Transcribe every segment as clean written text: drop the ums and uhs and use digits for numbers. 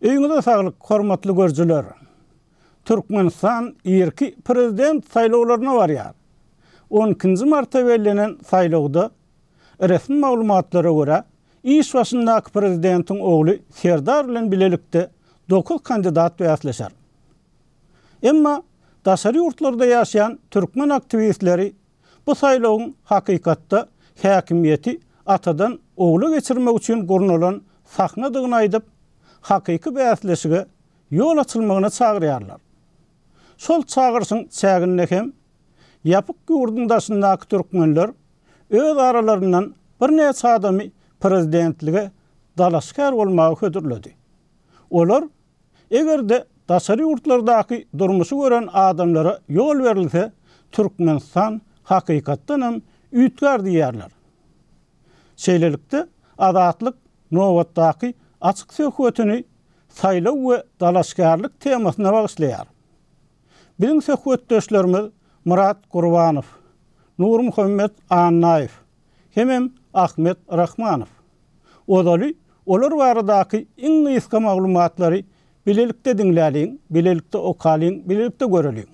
Öýüňize saglyk, hormatly görüjiler! Türkmenistan irki prezident saýlawlaryna barýar. On ikinji marta bellenen saýlawda, resmi maglumatlara görä, iş başyndaky prezidentiň ogly Serdar bilen bilelikde dokuz kandidat bäsleşer. Emma daşary ýurtlarda ýaşaýan türkmen aktiwistleri bu saýlawyň hakykatda häkimiýeti atadan ogla geçirmek üçin gurnalan sahnadygyny aýdyp, hakyky bäsleşige ýol açylmagyna çagyrýarlar. Şol çagyryşyň çäginde hem ýapyk ýurduň daşyndaky türkmenler öz aralaryndan birnäçe adamy prezidentlige dalaşgär bolmaga hödürledi. Olar Eger-de daşary ýurtlardaky durmuşy gören adamlara ýol berilse, Türkmenistan hakykatdan hem üýtgär diýýärler. Şeýlelikde, Azatlyk nobatdaky açyk söhbetini saýlaw we dalaşgärlik temasyna bagyşlaýar. Biziň söhbetdeşlerimiz Myrat Gurbanow, Nurmuhammet Annaýew hemem Ahmet Rahmanow. Ozaly olar baradaky iň gysga maglumatlary bilelikde diňläliň, bilelikde okalyň, bilelikde göreliň.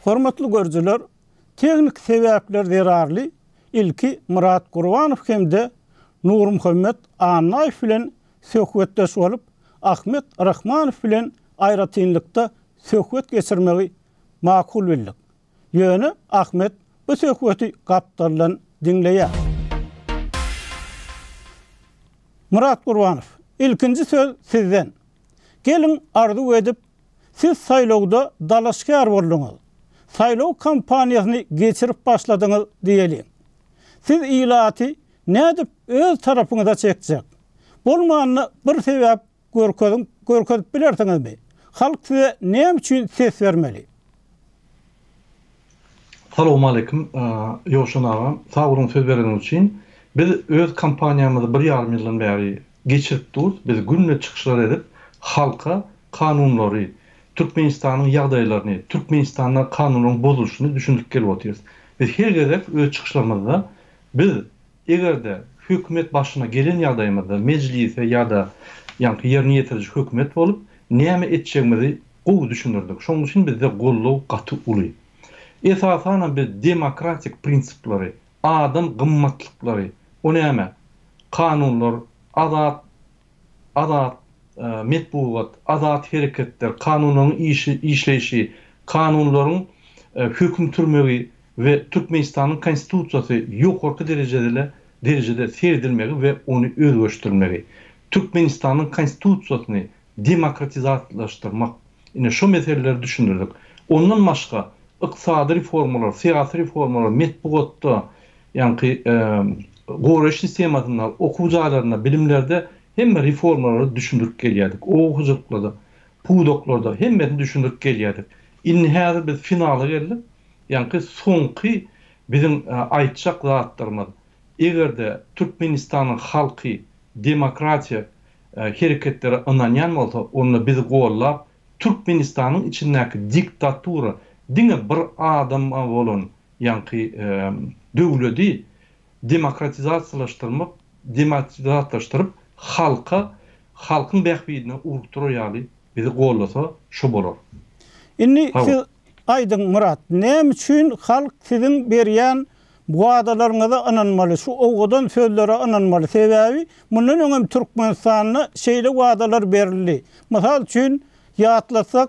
Hormatly görüjiler, tehniki sebäpler zerarly ilki Myrat Gurbanow hem-de Nurmuhammet Annaýew bilen söhbetdeş bolup, Ahmet Rahmanow bilen aýratynlykda söhbet geçirmegi makul bildik. Ýöne Ahmet bu söhbeti gapdaldan diňleýär. Myrat Gurbanow, ilkinji söz sizden. Geliň arzuw edip, siz saýlawda dalaşgär bolduňyz. Saýlaw kampaniýasyny geçirip başladyňyz diýeliň. Siz ilaty nädip öz tarapyňyza çekjek? Bolmanda bir sebäp Görkeziň, görkezip bilersiňizmi? Halk size näme üçin ses bermeli? Salowmaleýkim Ýowşan aga, sag boluň söz bereniňiz üçin. Biz öz kampaniýamyzy bir ýarym ýyldan bäri geçirip durus. Biz günde çykyşlar edip, halka kanunlary, Türkmenistanyň ýagdaýlaryny, Türkmenistanda kanunlaryň bozulyşyny düşündirip gelip otyrys. Biz her gezek öz çykyşlarymyzda biz Eger-de hökümet başyna gelen ýagdaýymyzda mejlise ýa-da ýaňky ýerine ýetiriji hökümet bolup näme etjegimizi gowy düşündirdik. Şonuň üçin bizde goldaw gaty uly. Esasanam biz demokratik prinsipleri, adam gymmatlyklary, o näme? Kanunlar, azat Azat metbugat, azat hereketler, kanunlaryň işi işleýşi, kanunlaryň höküm sürmegi we Türkmenistanyň Konstitusiýasy ýokarky derejede derejede seredilmegi we ony özgerişdirilmegi. Türkmenistanyň Konstitusiýasyny demokratizasiýalaşdyrmak. Ine şo meseleleri düşündirdik. Ondan başga ykdysady reformalar, syýasy reformalar, metbugatda, Ýaňky goraýyş sistemasynda, okuw jaýlarynda, bilimlerde hemme reformalary düşündirip gelýärdik. Oba hojalyklarda, pudaklarda hemmesini düşündirip gelýärdik. Indi häzir biz finala geldik. Ýaňky soňky biziň aýtjak zatlarymyz, eger-de Türkmenistanyň halky demokratiýa hereketlere ynanýan bolsa, onda bizi gollap, Türkmenistanyň içindäki diktatura, diňe bir adama bolan ýaňky döwledi demokratizasiýalaşdyrmak, demokratizasiýalaşdyryp halka, halkyň bähbidine ugrukdyrar ýaly bizi gollasa şo bolar. Indi siz aýdyň Myrat, näme üçin halk siziň berýän wadalaryňyza ynanmaly, şu owadan sözlere ynanmaly? Sebäbi mundan öňem Türkmenistanda şeýle wadalar berildi. Mysal üçin ýatlasak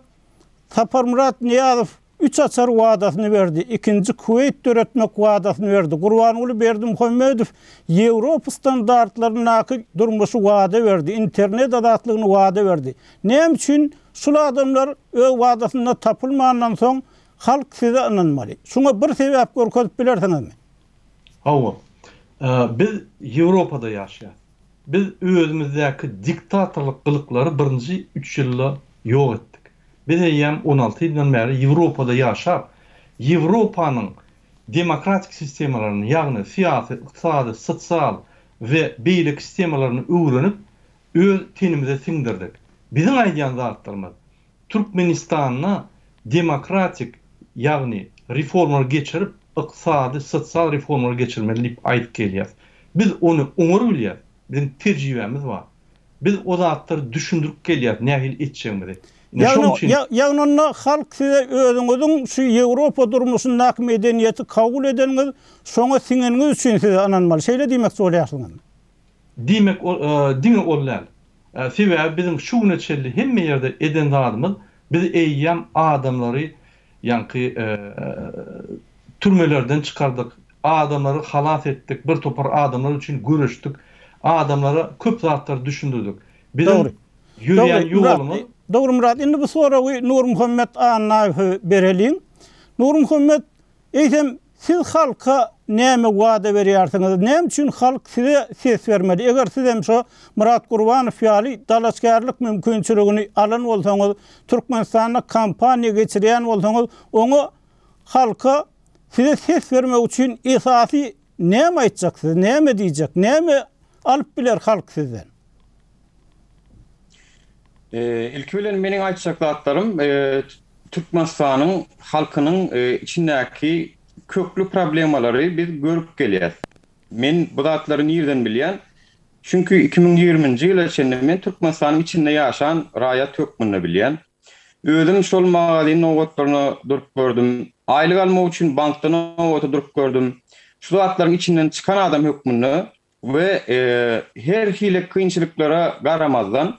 Saparmyrat Nyýazow Üç açar wadasyny berdi, ikinji Kuweýt döretmek wadasyny berdi, Gurbanguly Berdimuhamedow Ýewropa standartlaryndaky durmuşy wada berdi, internet azatlygyny wada berdi. Näme üçin şul adamlar öz wadasynda tapylmandan soň halk size ynanmaly? Şuňa bir sebäp görkezip bilersiňizmi? Hawa. Biz Ýewropada ýaşaýas. Biz özümizdäki diktatorlyk gylyklary birinji üç ýylda ýok etdik. Biz eýýäm 16 ýyldan bäri Ýewropada ýaşap, Ýewropanyň demokratik sistemalaryny, ýagny syýasy, ykdysady, sosial we beýleki sistemalaryny öwrenip, öz tenimize siňdirdik. Biziň aýdýan zatlarymyz Türkmenistanda demokratik, ýagny reformalar geçirip, ykdysady, sosial reformalar geçirmeli diýip aýdyp gelýäs. Biz ony oňar bilýäs, biziň tejribämiz bar. Biz o zatlary düşündirip gelýäs nähili etjegimizi. Ine şoň üçin. Ýagny onda halk size özüňiziň şu Ýewropa durmuşyndaky medeniýeti kabul edeniňiz, şoňa siňeniňiz üçin size ynanmaly. Şeýle diýmekçi bolýarsyňyzmy? Diýmek diňe ol däl. Sebäbi biziň şu güne çenli hemme ýerde eden zadymyz biz eýýäm adamlary ýaňky türmelerden çykardyk, adamlary halas etdik, bir topar adamlar üçin göreşdik, adamlara köp zatlary düşündirdik. Biziň ýörýän ýolumyz. Dogry Myrat, indi bu soragy Nurmuhammet Annaýewe bereliň. Nurmuhammet, Eýsem, siz halka näme wada berýärsiňiz? Näme üçin halk size ses bermeli? Eger siz hem şo Myrat Gurbanow ýaly dalaşgärlik mümkinçiligini alan bolsaňyz, Türkmenistanda kampaniýa geçirýän bolsaňyz, oňa halka size ses bermek üçin esasy näme aýtjak siz, näme diýjek, näme alyp biler halk sizden? Ilki bilen meniň aýtjak zatlarym Türkmenistanyň halkynyň içindäki kökli problemalary biz görüp gelýäs. Men bu zatlary nirden bilýän? Çünki 2020-nji ýyla çenli men Türkmenistanyň içinde ýaşan raýat hökmünde bilýän. Özüm şol magazin nobatlaryna durup gördüm. Aýlyk almak üçin bankda nobata durup gördüm. Şu zatlaryň içinden çykan adam hökmünde We her hili kynçylyklara garamazdan,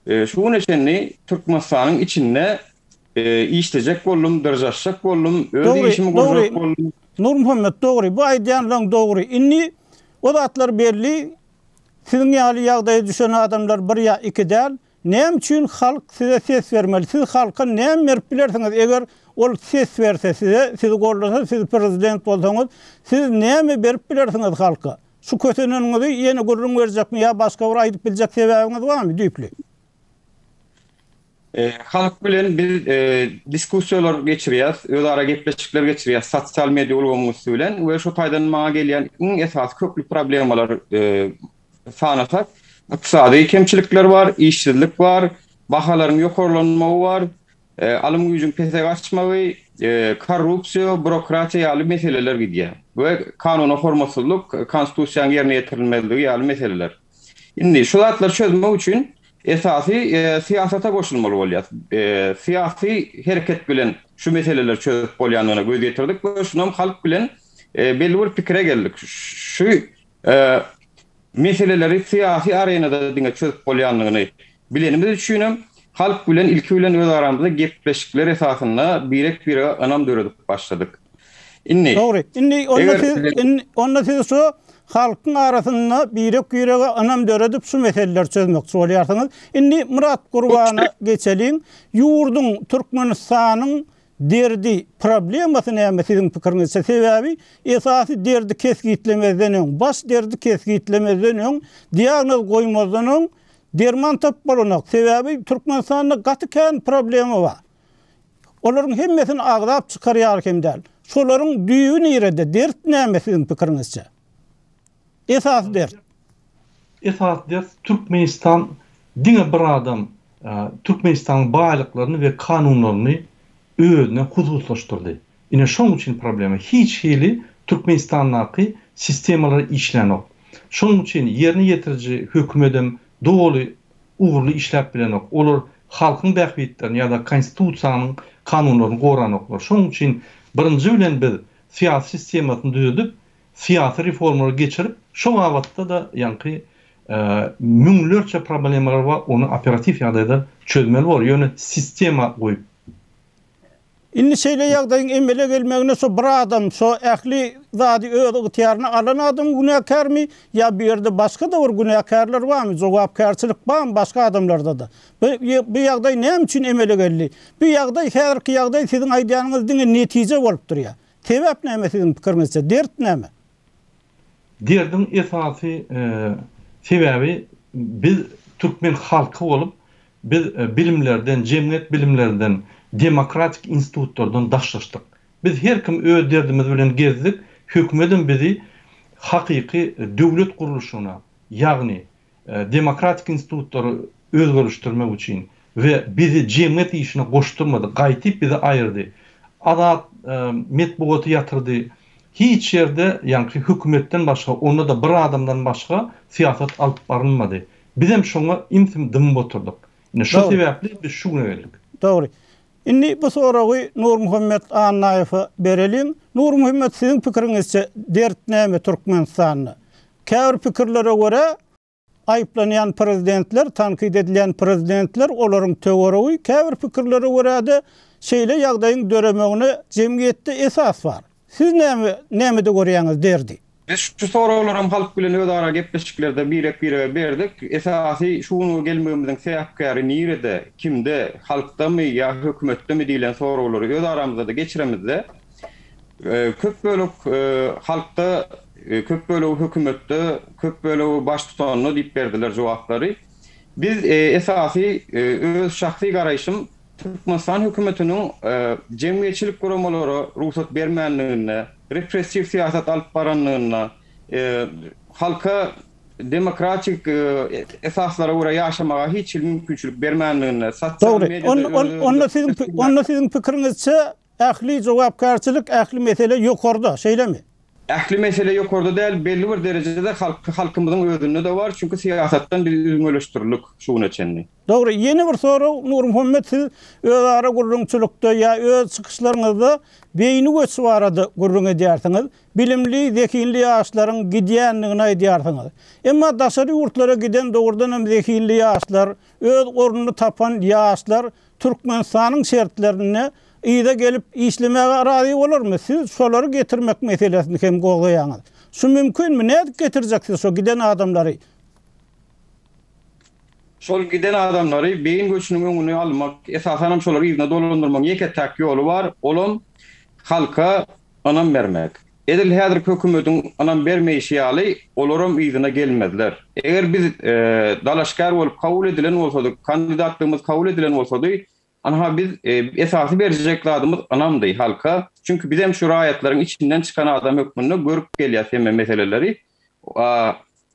şu güne çenli Türkmenistanyň içinde işlejek boldum, dyrjaşjak boldum, öz işimi gurjak boldum. Nurmuhammet, dogry, bu aýdýanlaryň dogry. Indi o zatlar belli, siziň ýaly ýagdaýa düşen adamlar bir ýa iki däl. Näme üçin halk size ses bermeli? Siz halka näme berip bilersiňiz? Eger ol ses berse size, sizi goldasa, siz prezident bolsaňyz, siz näme berip bilersiňiz halka? Şu köseneniňizi ýene gürrüň berjekmi ýa başga bir aýdyp biljek sebäbiňiz barmy düýpli? Halk bilen biz diskussiýalar geçirýäs, özara gepleşikler geçirýäs sosial media ulgamyň üsti bilen we şo taýdan maňa gelýän iň esasy kökli problemalar sanasak, ykdysady kemçilikler bar, işsizlik bar, bahalaryň ýokarlanmagy bar, alym güýjüň pese gaçmagy, korrupsiýa, burokratiýa ýaly meseleler gidýär we kanuna hormatsyzlyk, konstitusiýanyň ýerine ýetirilmezligi ýaly meseleler. Indi şu zatlary çözmek üçin esasy syýasata goşulmaly bolýar. Syýasy hereket bilen şu meseleleri çözüp bolýandygyna göz ýetirdik we şunam halk bilen belli bir pikire geldik. Şu meseleleri syýasy arenada diňe çözüp bolýandygyny bilenimiz üçinem halk bilen ilki bilen öz aramyzda gepleşikler esasynda birek-birege ynam döredip başladyk. Indi Dogry. Indi onda siz indi onda siz şu halkyň arasynda birek-birege ynam döredip şu meseleleri çözmekçi bolýarsyňyz. Indi Myrat Gurbana geçeliň. Ýurduň Türkmenistanyň Derdi, problemasy näme siziň pikiriňizçe? Sebäbi esasy derdi kesgitlemezden öň, baş derdi kesgitlemezden öň, diagnoz goýmazdan öň derman tapyp bolanok. Sebäbi Türkmenistanda gaty kän problema bar. Olaryň hemmesini agzap çykar ýaly hem däl. Şolaryň düýbi nirede, dert näme siziň pikiriňizçe? Esasy dert. Esasy dert Türkmenistan diňe bir adam Türkmenistanyň baýlyklaryny we kanunlaryny özüne hususlaşdyrdy. Ine şoň üçin problema. Hiç hili Türkmenistandaky sistemalar işlänok. Şonuň üçin ýerine ýetiriji hökümedem doly ugurly işläp bilenok. Olar halkyň bähbitlerini ýa-da konstitusiýanyň kanunlaryny goranoklar. Şonuň üçin birinji bilen biz syýasy sistemasyny düzedip syýasy reformalary geçirip, şo babatda-da ýaňky müňlerçe problemalar bar, ony operatiw ýagdaýda çözmeli bor, ýöne sistema goýup. Indi şeýle ýagdaýyň emele gelmegine şo bir adam, şo ähli zady öz ygtyýaryna alan adam günäkärmi ýa bu ýerde başga-da bir günäkärler barmy, jogapkärçilik barmy başga adamlarda-da? Bu bu ýagdaý näme üçin emele geldi? Bu ýagdaý, häzirki ýagdaý siziň aýdýanyňyz diňe netije bolup durýar. Sebäp näme siziň pikiriňizçe? Dert näme? Derdiň esasy sebäbi biz türkmen halky bolup biz bilimlerden, jemgyýet bilimlerinden, demokratik institutlardan daşlaşdyk. Biz her kim öz derdimiz bilen gezdik, hökümedem bizi hakyky döwlet gurluşygyna, ýagny demokratik institutlary özgerişdirmek üçin we bizi jemgyýet işine goşdurmady, gaýtyp bizi aýyrdy. Azat metbugaty ýatyrdy. Hiç ýerde ýaňky hökümetden başga, onda-da bir adamdan başga syýasat alyp barylmady. Bizem şoňa ümsüm dymyp oturdyk. Ine şo sebäpli biz şu güne geldik. Dogry. Indi bu soragy Nurmuhammet Annaýewe bereliň. Nurmuhammet siziň pikiriňizçe dert näme Türkmenistanda? Käbir pikirlere görä, aýyplanýan prezidentler, tankyt edilýän prezidentler, olaryň töweregi, käbir pikirlere görä-de, şeýle ýagdaýyň döremegine jemgyýetde esas bar. Siz näme, nämede görýäňiz derdi? Biz şu soraglaram halk bilen özara gepleşiklerde birek-birege berdik. Esasy şu günge gelmegimiziň sebäpkäri nirede, kimde, halkdamy ýa hökümetdemi diýlen soraglary öz aramyzda-da geçiremizde, köp bölek halkda, köp bölegi hökümetde, köp bölegi baştutanda diýip berdiler jogaplary. Biz esasy öz şahsy garaýşym Türkmenistan hökümetiniň jemgyýetçilik guramalara rugsat bermänliginde, repressiw syýasat alyp baranlygynda, halka demokratik esaslara görä ýaşamaga hiç hili mümkinçilik bermänliginde, sosial mediada öz-özüni Onda siziň onda siziň pikiriňizçe ähli jogapkärçilik, ähli mesele ýokarda, şeýlemi? Ähli mesele ýokarda däl, belli bir derejede halkymyzyň özünde-de bar, çünki syýasatdan biz üzňeleşdirildik şu güne çenli. Dogry. Ýene bir sorag, Nurmuhammet siz özara gürrüňçilikde ýa öz çykyşlaryňyzda beýni göçi barada gürrüň edýärsiňiz. Bilimli, zehinli ýaşlaryň gidýändigini aýdýarsyňyz. Emma daşary ýurtlara giden dogrudan hem zehinli ýaşlar, öz ornuny tapan ýaşlar Türkmenistanyň şertlerinde yza gelip işlemäge razy bolarmy? Siz şolary getirmek meselesini hem gozgaýaňyz. Şu mümkinmi? Nädip getirjek siz şo giden adamlary? Şol giden adamlary beýin göçüniň öňüni almak, esasanam şolary yzyna dolandyrmagyň ýeke-täk ýoly bar, olam halka ynam bermek. Edil häzirki hökümetiň ynam bermeýşi ýaly, olaram yzyna gelmezler. Eger biz dalaşgär bolup kabul edilen bolsadyk, kandidatlygymyz kabul edilen bolsady, Anha biz esasy berjek zadymyz ynamdy halka. Çünki bizem şu raýatlaryň içinden çykan adam hökmünde görüp gelýäs hemme meseleleri.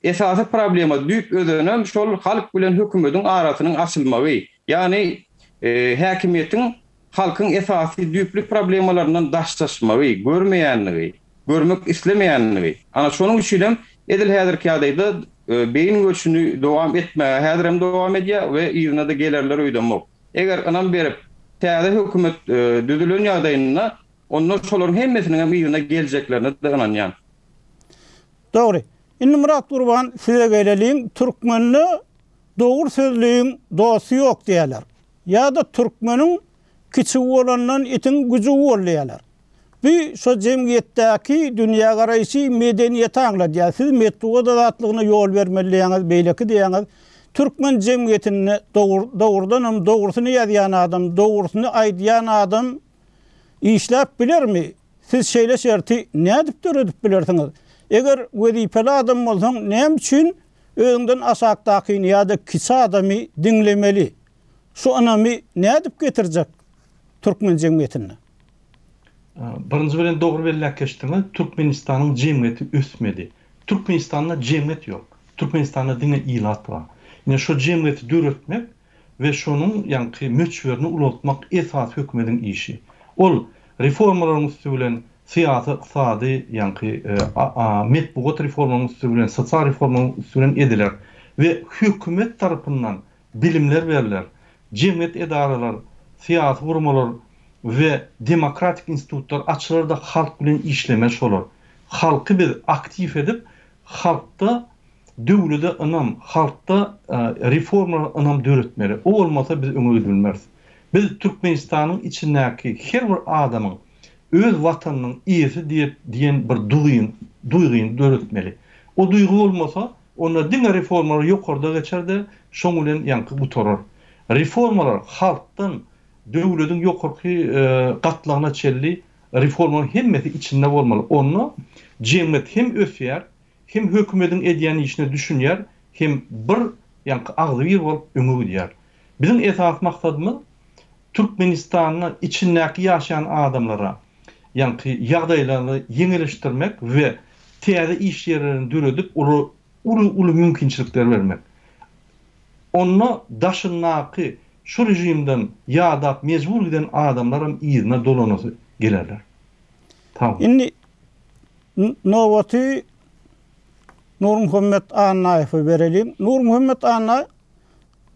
Esasy problema düýp özenem şol halk bilen hökümediň arasynyň açylmagy. Ýagny häkimiýetiň halkyň esasy düýpli problemalaryndan daşlaşmagy, görmeýänligi, görmek islemeýänligi. Ana şonuň üçinem edil häzirki ýagdaýda beýin göçüni dowam etmäge häzirem dowam edýär we yzyna-da gelerler öýdemok. Eger ynam berip, täze hökümet düzülen ýagdaýynda, onda şolaryň hemmesiniň hem yzyna geljeklerine-de ynanýan. Dogry. Indi Myrat Gurban size geleliň. Türkmende dogry sözlügiň dosty ýok diýýärler. Ýa-da türkmeniň kiçigi bolandan itiň güjügi bol diýýärler. Bu şo jemgyýetdäki dünýägaraýşy, medeniýeti aňladýar. Siz metbugat azatlygyna ýol bermeli diýýäňiz, beýleki diýýäňiz. Türkmen jemgyýetinde dogrudan hem dogrusyny ýazýan adam, dogrusyny aýdýan adam işläp bilermi? Siz şeýle şerti nädip döredip bilersiňiz? Eger wezipeli adam bolsaň, näme üçin özüňden aşakdakyny ýa-da kiçi adamy diňlemeli? Şu ynamy nädip getirjek türkmen jemgyýetinde? Birinji bilen dogry belläp geçdiňiz, Türkmenistanyň jemgyýeti ösmedi. Türkmenistanda jemgyýet ýok. Türkmenistanda diňe ilat bar. Ine şo jemgyýeti döretmek we şonuň ýaňky möçberini ulaltmak esasy hökümediň işi. Ol reformalaryň üsti bilen syýasy, ykdysady ýaňky metbugat reformalaryň üsti bilen, sosial reformalaryň üsti bilen ediler we hökümet tarapyndan bilimler berler, jemgyýet edaralar, syýasy guramalar we demokratik institutlar açylar-da halk bilen işlemeli şolar. Halky biz aktiw edip, halkda döwlede ynam, halkda reformalara ynam döretmeli. O bolmasa biz öňe gidibilmeris. Biz Türkmenistanyň içindäki her bir adamyň öz watanynyň eýesi diýip diýen bir duýgyny duýgyny döretmeli. O duýgy bolmasa, onda diňe reformalar ýokarda geçer-de, şoň bilen ýaňky gutarar. Reformalar halkdan döwlediň ýokarky gatlagyna çenli reformalaryň hemmesi içinde bolmaly. Onda jemgyýet hem ösýär, hem hökümediň edýän işine düşünýär, hem bir ýaňky agzybir bolup öňe gidýär. Biziň esasy maksadymyz Türkmenistanda içindäki ýaşaýan adamlara ýaňky ýagdaýlaryny ýeňilleşdirmek we täze iş ýerlerini döredip olara uly-uly mümkinçilikler bermek. Onda daşyndaky şu režimden ýadap mejbur giden adamlaram yzyna dolanasy gelerler. Sag boluň. Indi nobaty Nurmuhammet Annaýewe bereliň. Nurmuhammet Annaýew,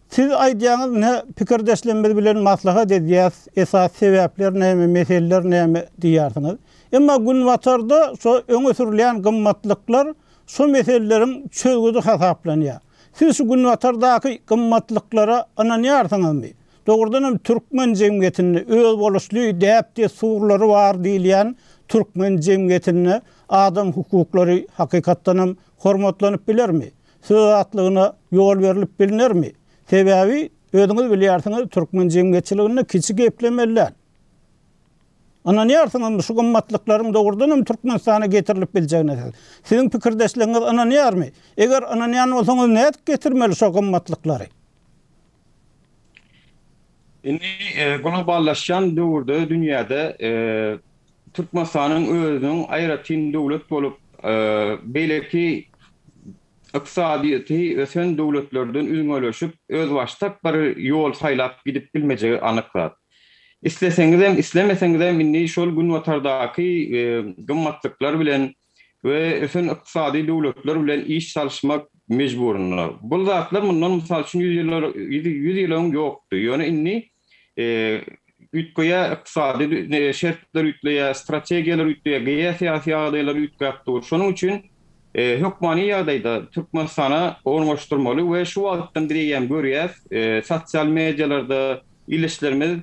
siz aýdýaňyz ine pikirdeşlerimiz bilen maslahat edýäs, esasy sebäpler näme, meseleler näme diýýärsiňiz. Emma günbatarda şo öňe sürülýän gymmatlyklar şo meseleleriň çözgüdi hasaplanýar. Siz şu günbatardaky gymmatlyklara ynanýarsyňyzmy? Dogrudan hem türkmen jemgyýetinde özboluşly däp-dessurlary bar diýilýän türkmen jemgyýetinde adam hukuklary hakykatdan hem hormatlanyp bilermi? Söz azatlygyna ýol berlip bilnermi? Sebäbi, özüňiz bilýärsiňiz, türkmen jemgyýetçiliginde kiçi geplemeli däl. Ynanýarsyňyzmy şu gymmatlyklaryň dogrudan hem Türkmenistana getirilip biljegine siz? Siziň pikirdeşligiňiz ynanýarmy? Eger ynanýan bolsaňyz nädip getirmeli şo gymmatlyklary? Indi globallaşýan döwürde dünýäde Türkmenistanyň özüniň aýratyn döwlet bolup beýleki ykdysadyýeti ösen döwletlerden üzňeleşip, özbaşdak bir ýol saýlap gidip bilmejegi anyk zat. Isleseňizem, islemeseňizem indi şol günbatardaky gymmatlyklar bilen we ösen ykdysady döwletler bilen iş salyşmak mejburynda. Bu zatlar mundan mysal üçin 100 ýyl öň ýokdy. Ýöne indi üýtgeýär, ykdysady şertler üýtgeýär, strategiýalar üýtgeýär, geosyýasy ýagdaýlar üýtgäp dur. Şonuň üçin hökmany ýagdaýda Türkmenistana ornaşdyrmaly we şu wagtdan biz eýýäm görýäs, sosial medialarda ildeşlerimiz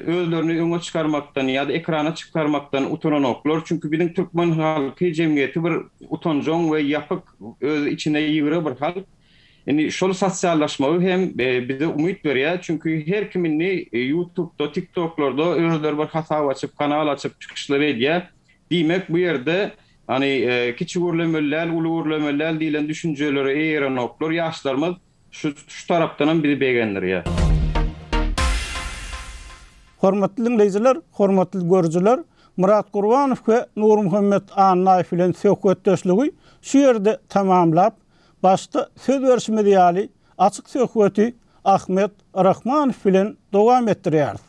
özlerini öňe çykarmakdan ýa-da ekrana çykarmakdan utananoklar. Çünki biziň türkmen halky, jemgyýeti bir utanjaň we ýapyk, öz içine ýygra bir halk. Indi şol sosiallaşmagy hem bize umyt berýär. Çünki her kim indi ýutubda, tiktoklarda özleri bir hasap açyp, kanal açyp çykyşlar edýär. Diýmek, bu ýerde hany kiçi gürlemeli däl, uly gürlemeli däl diýlen düşünjelere eýerenoklar ýaşlarymyz. Şu şu tarapdanam bizi begendirýär. Hormatly diňleýjiler, hormatly görüjiler, Myrat Gurbanow we Nurmuhammet Annaýew bilen söhbetdeşligi şu ýerde tamamlap, Başda söz berşimiz ýaly, açyk söhbeti Ahmet Rahmanow bilen dowam etdirýäris.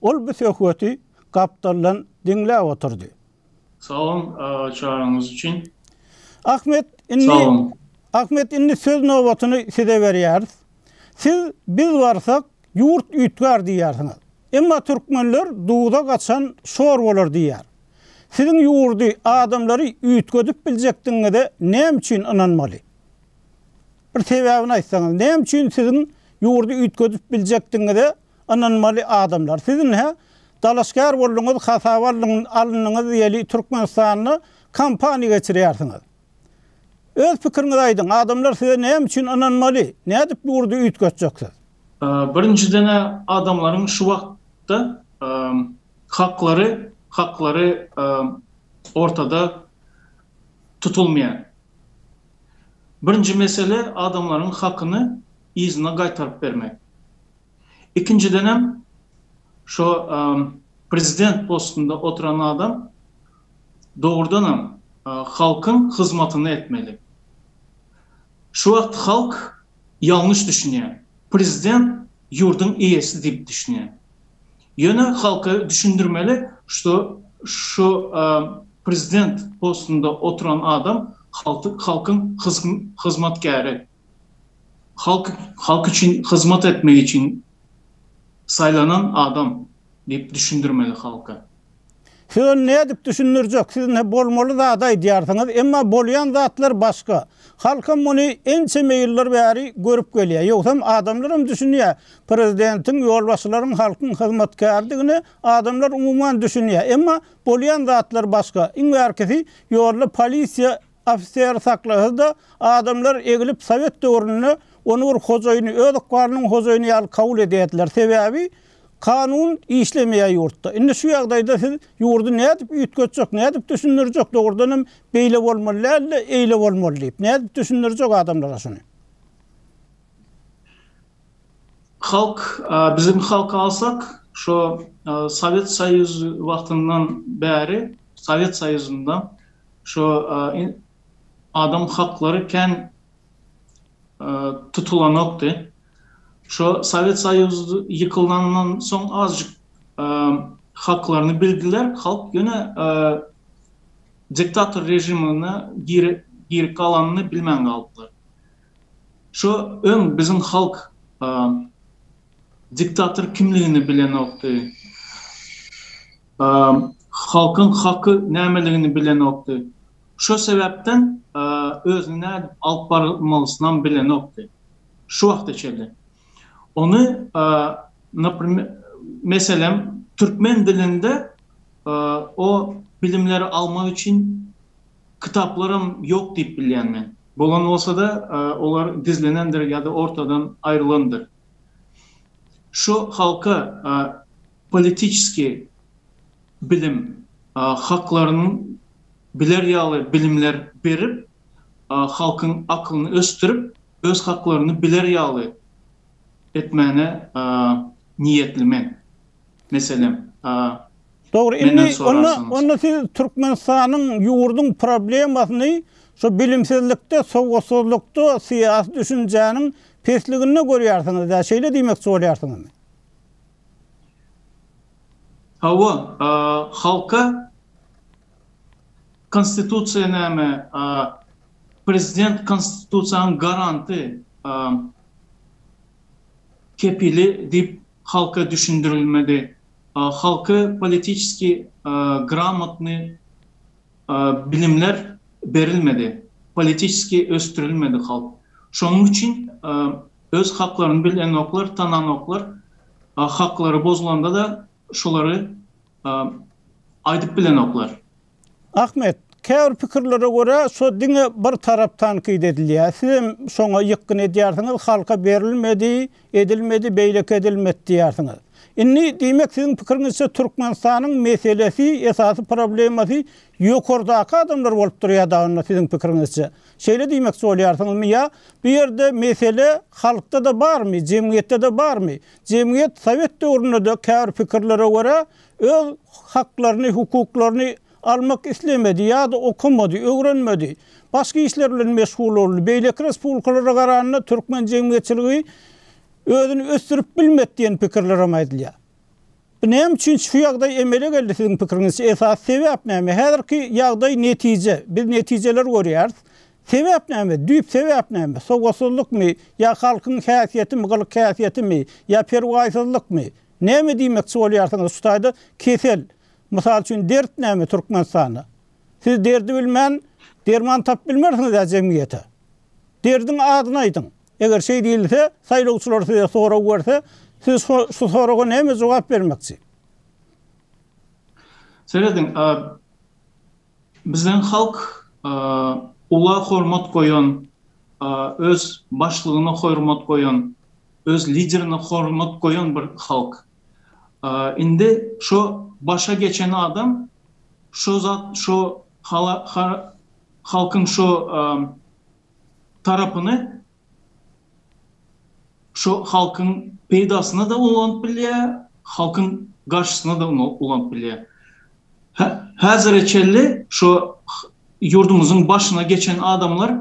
Ol bu söhbeti gapdaldan diňläp oturdy. Sag boluň çagyryňyz üçin. Ahmet, indi Ahmet, indi söz nobatyny size berýäris. Siz biz barsak, ýurt üýtgär diýýärsiňiz. Emma türkmenler duza gaçan şor bolar diýýär. Siziň ýurdy, adamlary üýtgedip biljekdigiňize näme üçin ynanmaly? Bir sebäbini aýtsaňyz, näme üçin siziň ýurdy üýtgedip biljekdigiňize ynanmaly adamlar? Siz indi dalaşgär bolduňyz, hasaba alyndyňyz diýeli Türkmenistanda kampaniýa geçirýärsiňiz. Öz pikiriňizi aýdyň, adamlar size näme üçin ynanmaly? Nädip ýurdy üýtgetjek siz? Birinjiden-ä adamlaryň şu wagtda haklary haklary ortada tutulmaýar. Birinji mesele adamlaryň hakyny yzyna gaýtaryp bermek. Ikinjidenem şo prezident postunda oturan adam dogrudanam halkyň hyzmatyny etmeli. Şu wagt halk ýalňyş düşünýär. Prezident ýurduň eýesi diýip düşünýär. Ýöne halka düşündirmeli, şto şu prezident postunda oturan adam halkyň hyzmatkäri. Halk halk üçin hyzmat etmek üçin saýlanan adam diýip düşündirmeli halka. Siz ony nädip düşündirjek? Siz ine bolmaly zady aýdýarsyňyz, emma bolýan zatlar başga. Halkam muny ençeme ýyllar bäri görüp gelýär. Ýogsam adamlaram düşünýär. Prezidentiň, ýolbaşçylaryň halkyň hyzmatkäridigine adamlar umuman düşünýär. Emma bolýan zatlar başga. Iň bärkisi ýolda polisiýa ofiseri saklasa-da, adamlar egilip sowet döwründe ony bir hojaýyny, öz ykbalynyň hojaýyny ýaly kabul edýärdiler. Sebäbi. Kanun işlemeýär ýurtda. Indi şu ýagdaýda siz ýurdy nädip üýtgetjek, nädip düşündirjek, dogrudan hem beýle bolmaly däl-de, eýle bolmaly diýip, nädip düşündirjek adamlara şuny? Halk, biziň halky alsak, şo Sowet Soýuzy wagtyndan bäri, Sowet Soýuzynda şo adam haklary kän tutulanokdy. Şo Sowet Soýuzy ýykylandan soň azjyk haklaryny bildiler halk, ýöne diktator režimine girip galanyny bilmän galdylar. Şo öň biziň halk diktator kimligini bilenokdy. Halkyň haky nämeligini bilenokdy. Şo sebäpden özüni nädip alyp barmalysynam bilenokdy. Şu wagta çenli. Ony naprimer meselem türkmen dilinde o bilimleri almak üçin Kitaplaram ýok diýip bilýän men. Bolan bolsa-da, olar gizlenendir ýa-da ortadan aýrylandyr. Şu halka politiçeskiý bilim, haklaryny biler ýaly bilimler berip, halkyň akylyny ösdürip, öz haklaryny biler ýaly etmäne niýetli men. Meselem, Dogry, indi onda, onda siz Türkmenistanyň ýurduň problemasyny şu bilimsizlikde, sowatsyzlykda, syýasy düşünjäniň pesliginde görýärsiňiz-dä, şeýle diýmekçi bolýarsyňyzmy? Hawa, halka Konstitusiýa näme, prezident Konstitusiýanyň garanty, kepili diýip halka düşündirilmedi. Halka politiçeskiý gramotnyý bilimler berilmedi. Politiçeskiý ösdürilmedi halk. Şonuň üçin öz haklaryny bilenoklar, tananoklar. Haklary bozulanda-da şolary aýdyp bilenoklar. Ahmet, käbir pikirlere görä, şo diňe bir tarap tankyt edilýär. Sizem şoňa ýykgyn edýärsiňiz, halka berilmedi, edilmedi, beýleki edilmedi diýýärsiňiz. Indi, diýmek, siziň pikiriňizçe Türkmenistanyň meselesi, esasy problemasy ýokardaky adamlar bolup durýar da onda siziň pikiriňizçe. Şeýle diýmekçi bolýarsyňyzmy ýa bu ýerde mesele halkda-da barmy, jemgyýetde-de barmy? Jemgyýet sowet döwründe-de käbir pikirlere görä öz haklaryny, hukuklaryny almak islemedi ýa-da okamady, öwrenmedi. Başga işler bilen meşgul boldy. Beýleki respublikalara garanda türkmen jemgyýetçiligi özüni ösdürip bilmedi diýen pikirlerem aýdylýar. Bu näme üçin şu ýagdaý emele geldi siziň pikiriňizçe? Esasy sebäp näme? Häzirki ýagdaý netije. Biz netijeleri görýäris. Sebäp näme? Düýp sebäp näme? Sowatsyzlykmy ýa halkyň häsiýetimi, gylyk-häsiýetimi ýa perwaýsyzlykmy? Näme diýmekçi bolýarsyňyz şu taýda kesel, mysal üçin dert näme Türkmenistanda? Siz derdi bilmän derman tapyp bilmersiňiz-ä jemgyýete. Derdiň adyny aýdyň. Eger şeý diýilse, saýlawçylar size sorag berse, siz şu soraga näme jogap bermekçi? Serediň, Bizden halk ula hormat goýan, öz başlygyna hormat goýan, öz liderine hormat goýan bir halk. Indi şo başa geçen adam şo zat şo halkyň şo tarapyny Şo halkyň peýdasyna-da ulanyp bilýär, halkyň garşysyna-da ulanyp bilýär. Häzire çenli şo ýurdumyzyň başyna geçen adamlar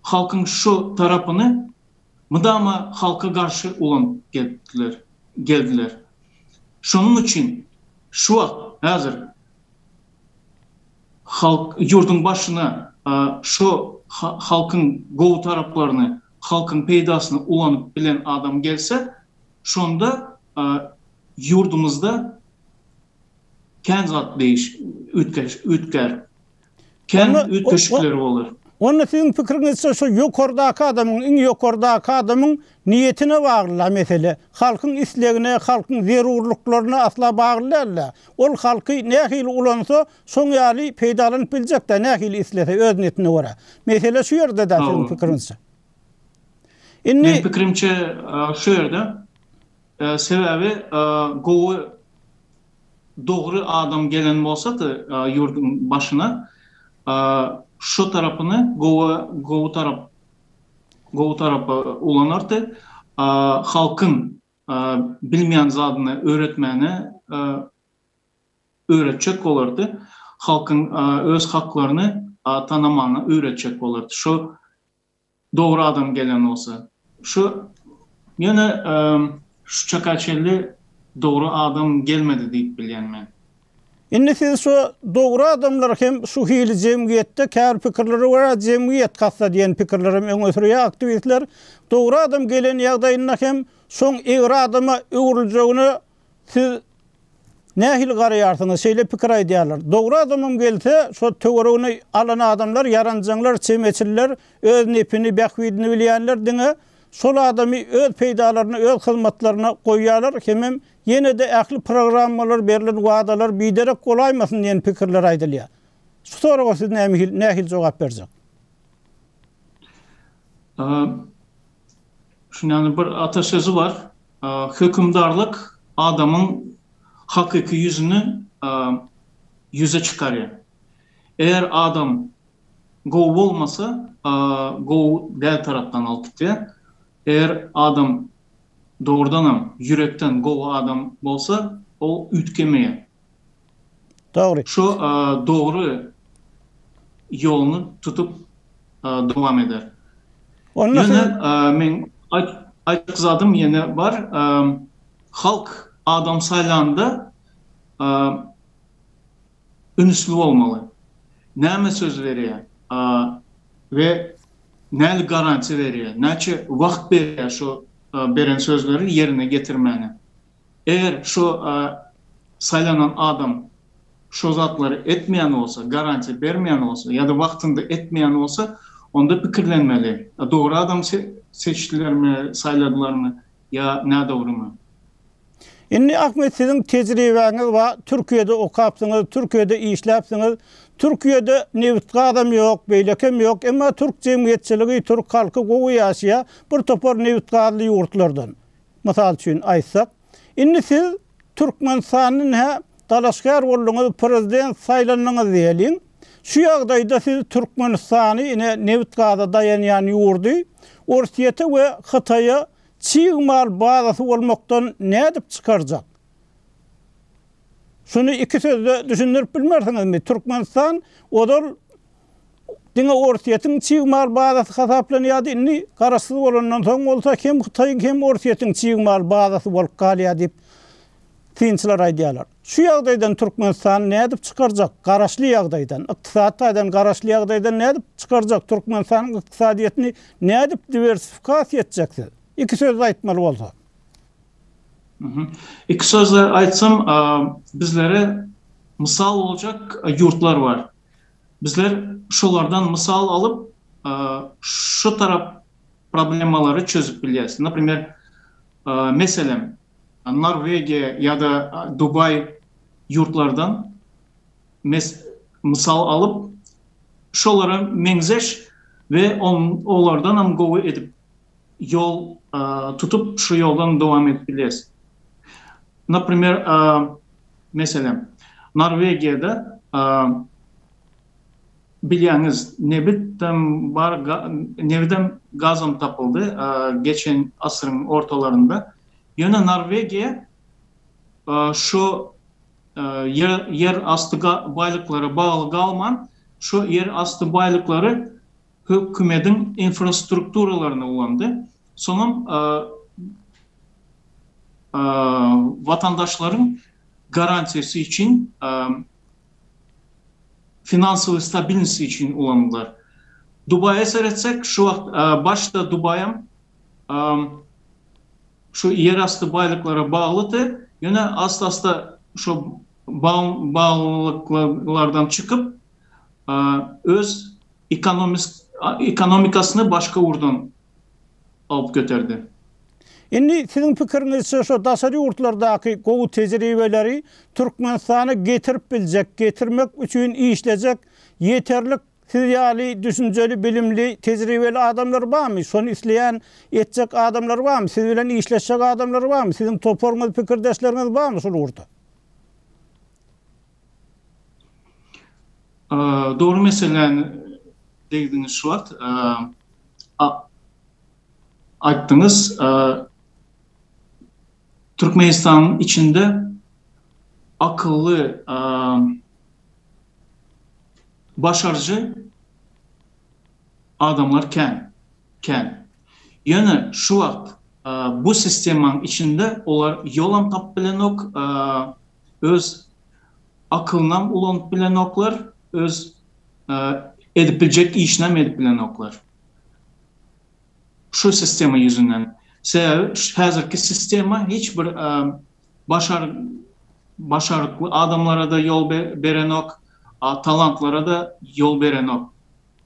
halkyň şo tarapyny mydama halka garşy ulanyp gelipdiler, geldiler. Şonuň üçin şu wagt, häzir Halk ýurduň başyna şo halkyň gowy taraplaryny, halkyň peýdasyny ulanyp bilen adam gelse, şonda ýurdumyzda kän zat değiş üýtgär. Kän üýtgeşikler bolar. Onda siziň pikiriňizçe şo ýokardaky adamyň, iň ýokardaky adamyň niýetine bagly-la mesele. Halkyň islegine, halkyň zerurlyklaryna asla bagly däl-de. Ol halky nähili ulansa, şoň ýaly peýdalanyp biljek-dä, nähili islese, öz niýetine görä. Mesele şu ýerde-dä siziň pikiriňizçe. Indi. Meniň pikirimçe şu ýerde. Sebäbi gowy dogry adam gelen bolsady ýurduň başyna şo tarapyny gowy gowy tarap gowy tarapa ulanardy. Halkyň bilmeýän zadyny öwretmäne öwretjek bolardy. Halkyň öz haklaryny tanamana öwretjek bolardy. Şo dogry adam gelen bolsa. Şu ýöne şu çaka çenli dogry adam gelmedi diýip bilýän men. Indi siz şu dogry adamlar hem şu hili jemgyýetde käbir pikirlere görä jemgyýet hassa diýen pikirlerem öňe sürýär aktiwistler. Dogry adam gelen ýagdaýynda hem şoň egri adama öwrüljegine Siz nähili garaýarsyňyz? Şeýle pikir aýdýarlar. Dogry adamam gelse, şo töweregini alan adamlar, ýaranjaňlar, çemeçiller, öz nepini, bähbidini bilýänler diňe şol adamy öz peýdalaryna, öz hyzmatlaryna goýýarlar hemem ýene-de ähli programmalar, berlen wadalar biderek bolaýmasyn diýen pikirler aýdylýar. Şu soraga siz nähili nähili jogap berjek? Şundan bir ata sözi bar. Hökümdarlyk adamyň hakyky ýüzüni ýüze çykarýar. Eger adam gowy bolmasa, gowy däl tarapdan alyp gitýär. Eger adam dogrudanam ýürekden gowy adam bolsa, ol üýtgemeýär. Dogry. Şo dogry ýoluny tutup dowam eder. Onda Ýöne meň aýtjak zadym ýene bar. Halk adam saýlanda ünsli bolmaly. Näme söz berýär we näli garantiýa berýär, näçe wagt berýär şo beren sözleri ýerine getirmäne. Eger şo saýlanan adam şo zatlary etmeýän bolsa, garantiýa bermeýän bolsa ýa-da wagtynda etmeýän bolsa, onda pikirlenmeli, dogry adam seçdilermi, saýladylarmy ýa nädogrymy? Indi Ahmet siziň tejribäňiz bar, Türkiýede okapsyňyz, Türkiýede işläpsiňiz. Türkiýede nebit gazam ýok, beýlekem ýok, emma türk jemgyýetçiligi, türk halky gowy ýaşaýar, bir topar nebit gazly ýurtlardan. Mysal üçin aýtsak, indi siz Türkmenistanda ine dalaşgär bolduňyz, prezident saýlandyňyz diýeliň. Şu ýagdaýda siz Türkmenistany ine nebit-gaza daýanýan ýurdy Orsýete we Hytaýa çig mal bazasy bolmakdan nädip çykarjak? Şuny iki sözde düşündirip bilmersiňizmi? Türkmenistan ozal Diňe Orsýetiň çig mal bazasy hasaplanýardy, indi garaşsyz bolandan soň bolsa hem Hytaýyň, hem Orsýetiň çig mal bazasy bolup galýar diýip, synçylar aýdýarlar. Şu ýagdaýdan Türkmenistany nädip çykarjak? Garaşly ýagdaýdan, ykdysady taýdan garaşly ýagdaýdan nädip çykarjak? Türkmenistanyň ykdysadyýetini nädip diwersifikasiýa etjek siz? Iki sözde aýtmaly bolsa. Iki sözde aýtsam, bizlere mysal boljak ýurtlar bar. Bizler şolardan mysal alyp, şu tarap problemalary çözüp bilýäris. Naprimer, meselem, Norwegiýa ýa-da Dubaý ýurtlardan mysal alyp, şolara meňzeş we olardanam gowy edip ýol tutup, şu ýoldan dowam edip bilýäris. Naprimer, meselem, Norwegiýada bilýäňiz, nebit hem bar, nebit hem, gazam tapyldy geçen asyryň ortalarynda. Ýöne Norwegiýa şu ýer asty baýlyklara bagly galman, şu ýer asty baýlyklary hökümediň infrastrukturalaryny ulandy. Soňam watandaşlaryň garantiýasy üçin, finansowy stabilnosty üçin ulandylar. Dubaýa seretsek, şu wagt başda Dubaýam şu ýerasty baýlyklara baglydy, ýöne asta-asta şo baglylyklardan çykyp, öz ekonomikasyny başga ugurdan alyp göterdi. Indi siziň pikiriňizçe şo daşary ýurtlardaky gowy tejribeleri Türkmenistana getirip biljek, getirmek üçin işlejek ýeterlik. Siz ýaly düşünjeli, bilimli, tejribeli adamlar barmy? Şony isleýän, etjek adamlar barmy? Siz bilen işleşjek adamlar barmy? Siziň toparyňyz, pikirdeşleriňiz barmy şul ugurda? Dogry meseläni degdiňiz şu wagt. Aýtdyňyz. Türkmenistanyň içinde akylly, başaryjy adamlar kän, kän. Ýöne şu wagt bu sistemanyň içinde olar ýolam tapyp bilenok, öz akylynam ulanyp bilenoklar, öz edip biljek işinem edip bilenoklar. Şu sistema ýüzünden. Sebäbi häzirki sistema hiç bir başar başarykly adamlara-da ýol berenok, talantlara-da ýol berenok.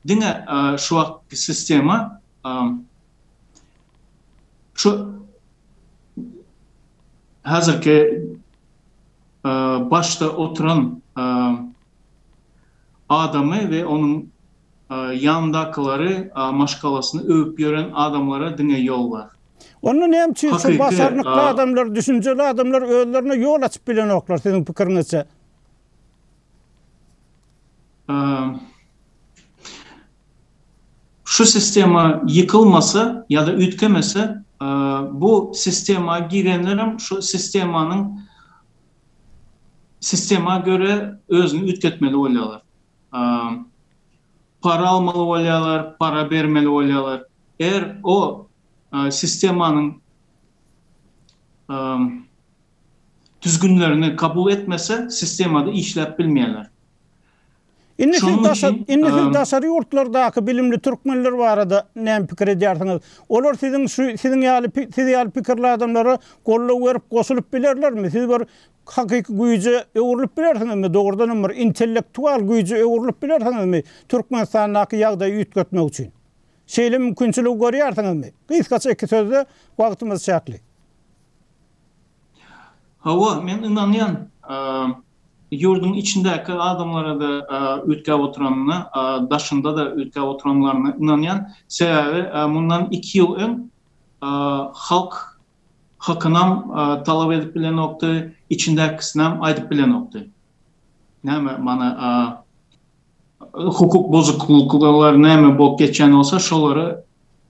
Diňe şu wagtky sistema şu häzirki başda oturan adamy we onuň Ýanyndakylary, maşgalasyny öwüp ýören adamlara diňe ýol bar. Onda näme üçin şu başarnykly adamlar, düşünjeli adamlar özlerine ýol açyp bilenoklar siziň pikiriňizçe? Şu sistema ýykylmasa ýa-da üýtgemese, bu sistema girenlerem şu sistemanyň sistema göre özüni üýtgetmeli bolýarlar. Para almaly bolýarlar, para bermeli bolýarlar. Eger o sistemanyň düzgünlerini kabul etmese, sistemada işläp bilmeýärler. Indi siz daşary, indi siz daşary ýurtlardaky bilimli türkmenler barada näme pikir edýärsiňiz? Olar siziň şu siziň ýaly siz ýaly pikirli adamlara goldaw berip goşulyp bilerlermi? Siz bir Hakyky güýje öwrülip bilersiňizmi? Dogrudan hem bir intellektual güýje öwrülip bilersiňizmi Türkmenistandaky ýagdaýy üýtgetmek üçin? Şeýle mümkinçiligi görýärsiňizmi? Gysgaça iki sözde, wagtymyz çäkli. Hawa, men ynanýan, ýurduň içindäki adamlara-da üýtgäp oturanyna, daşynda-da üýtgäp oturanlaryna ynanýan. Sebäbi mundan iki ýyl öň halk Hakynam talap edip bilenokdy, içindäkisinem aýdyp bilenokdy. Näme mana hukuk bozuklyklar näme bolup geçýän bolsa şolary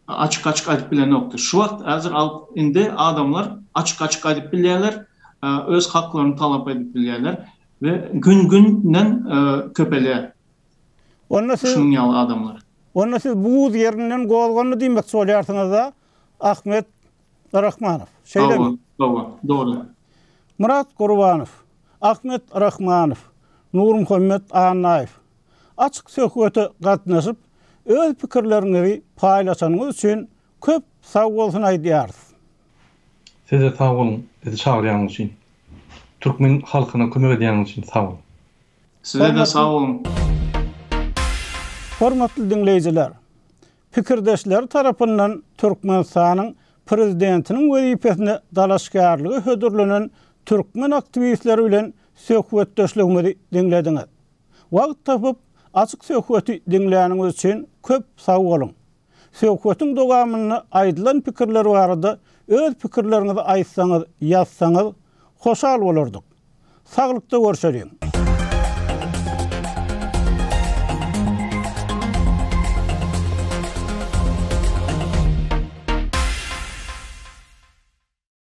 açyk-açyk aýdyp bilenokdy. Şu wagt häzir indi adamlar açyk-açyk aýdyp bilýärler, öz haklaryny talap edip bilýärler we gün-günden köpelýär. Onda siz şunuň ýaly adamlar. Onda siz buz ýerinden gozgandy diýmekçi bolýarsyňyz-da, Ahmet Rahmanow. Şeýlemi? Hawa, hawa, dogry. Myrat Gurbanow, Ahmet Rahmanow, Nurmuhammet Annaýew. Açyk söhbete gatnaşyp, öz pikirleriňizi paýlaşanyňyz üçin köp sag bolsun aýdýarys. Size sag boluň bizi çagyrýanyňyz üçin. Türkmen halkyna kömek edýäniňiz üçin sag boluň. Size-de sag boluň. Hormatly diňleýjiler! Pikirdeşleri tarapyndan Türkmenistanyň Prezidentiniň wezipesine dalaşgärlige hödürlenen türkmen aktiwistleri bilen söhbetdeşligimizi diňlediňiz. Wagt tapyp, açyk söhbeti diňläniňiz üçin köp sag boluň! Söhbetiň dowamynda aýdylan pikirler barada öz pikirleriňizi aýtsaňyz, ýazsaňyz, hoşal bolardyk. Saglykda görşeliň!